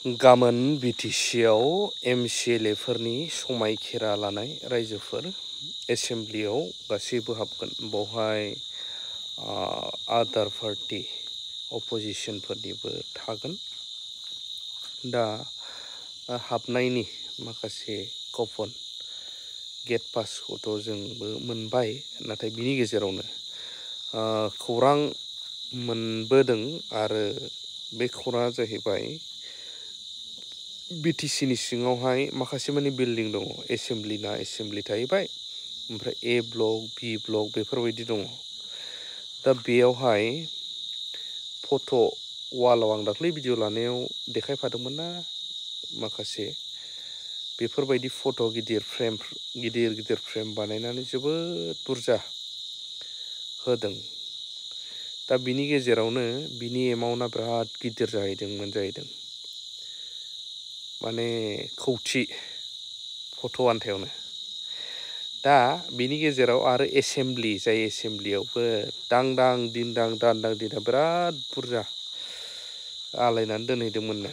गामोन बिटिसिआव एमसिएलएफोरनि समायखिरा लानाय रायजोफोर एसेमब्लियाव गासैबो हाबगोन। बेवहाय आदार पार्टी अपोजिशनफोरनिबो थागोन। दा हाबनायनि माखासे कपन गेट पासखौथ' जोंबो मोनबाय, नाथाय बिनि गेजेरावनो खौरां मोनबोदों आरो बे खौराङा जाहैबाय बिटिसिनि सिङावहाय माखासे माने बिल्डिं दङ। एसेमब्लिना एसेमब्लि थाहैबाय, ओमफ्राय ए ब्लक बि ब्लक बेफोरबायदि दङ। दा बेयावहाय फट' वालाव आं दाख्लै भिडिअ लानायाव देखायफादोंमोन ना, माखासे बेफोरबायदि फट' गिदिर गिदिर फ्रेम बानायनानै जोबोद बुरजा होदों। दा बिनि गेजेरावनो बिनि एमाउन्टआ बिराद गिदिर जाहैदों। माने खौथि फट' आन्थायावनो। दा बिनि गेजेराव आरो एसेमब्लि, जाय एसेमब्लियावबो दांदां दिन्दां बिराद बुरजा आलायनानै दोनहैदोंमोननो।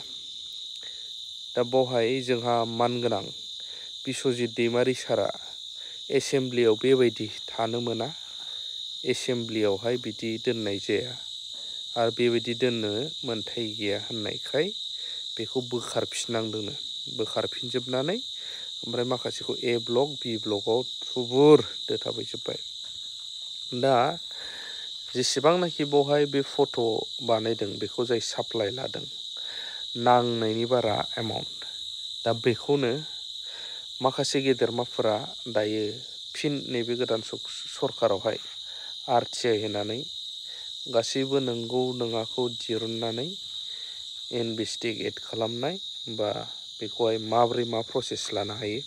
दा बावहाय जोंहा मानगोनां बिस्वजित दैमारि सारा एसेमब्लियाव बेबायदि थानो मोना, एसेमब्लियावहाय बिदि दोननाय जाया आरो बेबायदि दोननो मोन्थाय गैया होननायखाय बेखौ बोखारफिनजोबनानै ओमफ्राय माखासेखौ ए ब्लक बि ब्लकआव थुबुर दोथाबहैजोब्बाय। दा जेसेबांनाखि बेवहाय बे फट' बानायदों बेखौ जाय साप्लाइ लादों, नांनायनि बारा एमाउन्ट। दा बेखौनो माखासे गेदेरमाफोरा दायो फिन नैबे गोदान सरकारावहाय RTI होनानै गासैबो नंगौ नङाखौ दिरुननानै इनभेस्टिगेट खालामनाय बा बेखौहाय माबोरै मा प्रसेस लानो हायो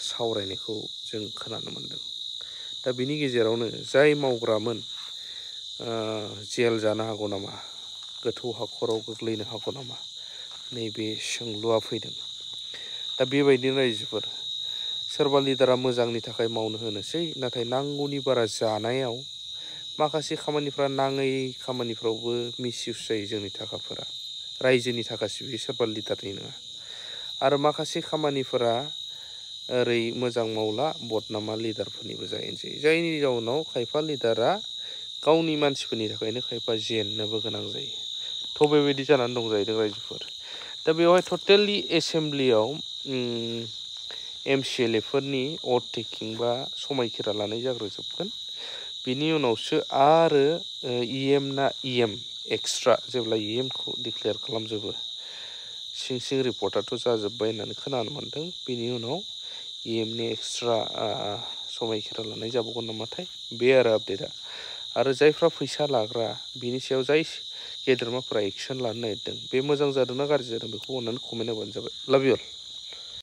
सावरायनायखौ जों खोनानो मोनदों। दा बिनि गेजेरावनो जाय मावग्रामोन जेल जानो हागौ नामा, गोथौ हाखराव गोग्लैनो हागौ नामा, नैबे सोंलुआ फैदों। दा बेबायदिनो रायजोफोर, सोरबा लिडारा मोजांनि थाखाय मावनो होनोसै, नाथाय नांगौनि बारा जानायाव माखासे खामानिफ्रा नाङै खामानिफ्रावबो मिसइउस जायो। जोंनि थाखाफोरा रायजोनि थाखासो, बे सोरबा लिडारनि नङा। आरो माखासे खामानिफोरा ओरै मोजां मावला, बदनामा लिडारफोरनिबो जाहैनोसै, जायनि जाउनाव खायफा लिडारा गावनि मानसिफोरनि थाखायनो खायफा जेननोबो गोनां जायो। थ' बेबायदि जानानै दं जाहैदों रायजोफोर। दा बेवहाय टटेलि एसेमब्लियाव एमसिएलएफोरनि अथ टेकिं बा समायखिरा लानाय जाग्रोजोबगोन। बिनि उनावसो आरो EM ना EM एक्सट्रा, जेब्ला EMखौ डिक्लेयार खालामजोबो, सिं रिपर्टआथ' जाजोब्बाय होननानै खोनानो मोन्दों। बिनि उनाव EMनि एक्सट्रा समायखिरा लानाय जाबावगोन नामाथाय, बे आरो आपडेटआ। आरो जायफ्रा फैसा लाग्रा, बिनि सायाव जाय गेदेरमाफोरा एक्सन लानो नागिरदों, बे मोजां जादोंना गाज्रि जादों बेखौ अननानै कमेन्ट होबानो जाबाय। लाभ इउ अल।